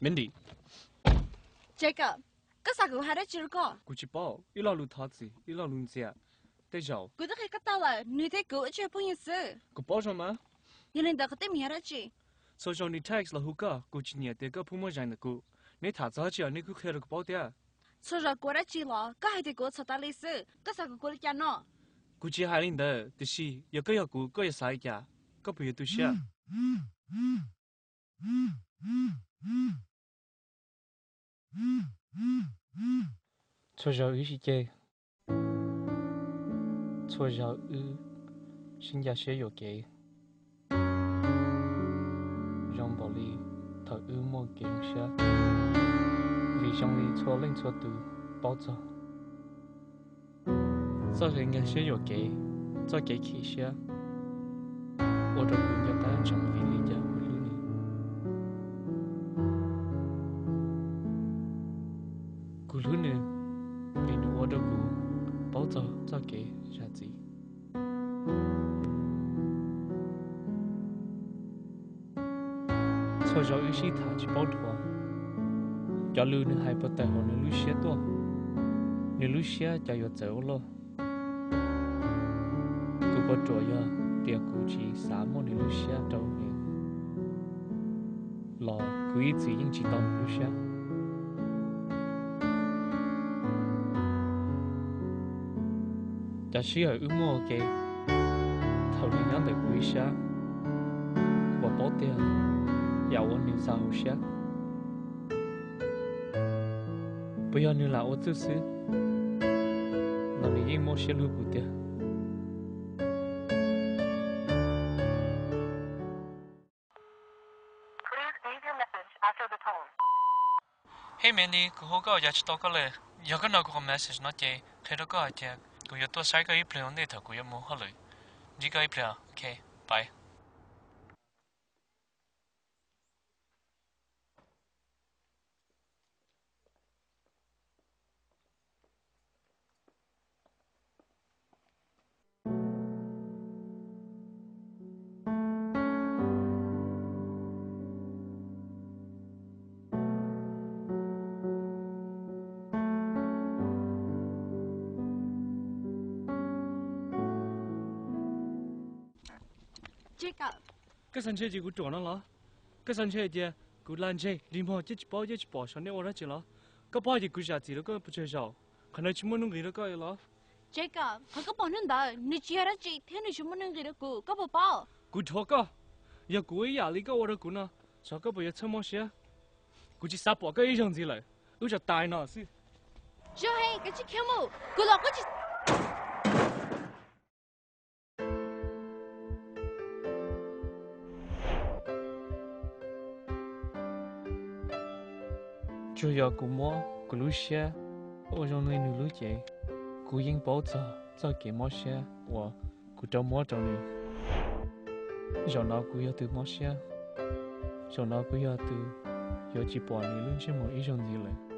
Mindy. Jacob, koj xav kuv hais dab tsi rau koj? Kuv tsis paub, ib lo lus thov txim, ib lo lus ntxias. Tej zaum kuv twb qhia koj tau lawm, nws thiab kuv ua tsis yog phooj ywg xwb. Kuv paub zoo mas. Yog li ntawd qhov teeb meem yog dab tsi? Txhua zaus nws text los hu koj, kuv tsis nyiam tias koj pheej muaj zais ntawm kuv. Neb tham txog dab tsi los nej kuj qhia rau kuv paub thiab. Txhua zaus kuv ua dab tsi los koj hais tias kuv ua txhaum tas li xwb, koj xav kom kuv ua li cas no? Kuv tsis hais li ntawd, tiam sis yog koj yog kuv, koj yuav xav li cas? Koj puas yuav tu siab? Txhua zaus wb sib ceg, txhua zaus wb sib ncav siab yuam kev, zoo npaum li thaum wb muaj kev zoo siab, vim zoo li txhua leej txhua tus paub txog txoj kev ncav siab yuam kev, txoj kev chim siab, ua rau kuv nco qab ntsoov vim li cas kuv hlub nws. Kuv hlub nws vim nws ua rau kuv paub txog txoj kev zam txim. Txhua zaus wb sib tham tsis paub dhuav, cov lus nws hais puas tawm hauv nws lub siab tuaj, nws lub siab cas yuav txawv ua luaj. Kuv puas ruam yog tias kuv tsis xav muaj nws lub siab rau nws los kuv ib txwm yeej tsis tau nws lub siab. Cov sij hawm wb muaj ua ke, thaum nws nyob ntawm kuv ib sab, kuv paub tiag yam uas nws xav hauv siab. Puas yog nws lam ua txuj xwb los nws yeej muaj siab hlub kuv tiag? Hey Mindy, kuv hu koj ua cas tsis tau koj li. Yog koj nov kuv qhov message no ces qhia rau koj hais tias kuv yuav tuaj saib koj ib pliag ua ntej thaum kuv yuav mus hauj lwm. Ntsib koj ib pliag, ok, bye. Jacob, koj xav ntshe tias kuv ruam no los? Koj xav ntshe tias kuv la ntseg dig muag thiab tsis paub thiab tsis pom saib nej ua dab tsi los? Koj paub tias kuv zam txim rau koj puas tsawg zaus? Qhov no tsis muaj nuj nqis rau koj los? Jacob, qhov koj pom hnub ntawd nws tsis yog dab tsi thiab nws tsis muaj nuj nqis rau kuv, koj puas paub? Kuv dhuav koj, yog kuv ua ib yam li koj ua rau kuv no, xyov koj puas yuav txhawj mob siab. Kuv tsis xav pom koj ib zaug ntxiv lawm, wb tsam tas no xwb. Tsis yog, kav tsij khiav mus, kuv los koj tsis. Tsuas yog kuv muab kuv lub siab ua zoo li nws lub cev, kuv yeej paub txog txoj kev mob siab uas kuv rov muab rau nws. Zaum no kuv yog tus mob siab, zaum no kuv yog tus yuav tsis pom nws lub ntsej muag ib zaug ntxiv lawm.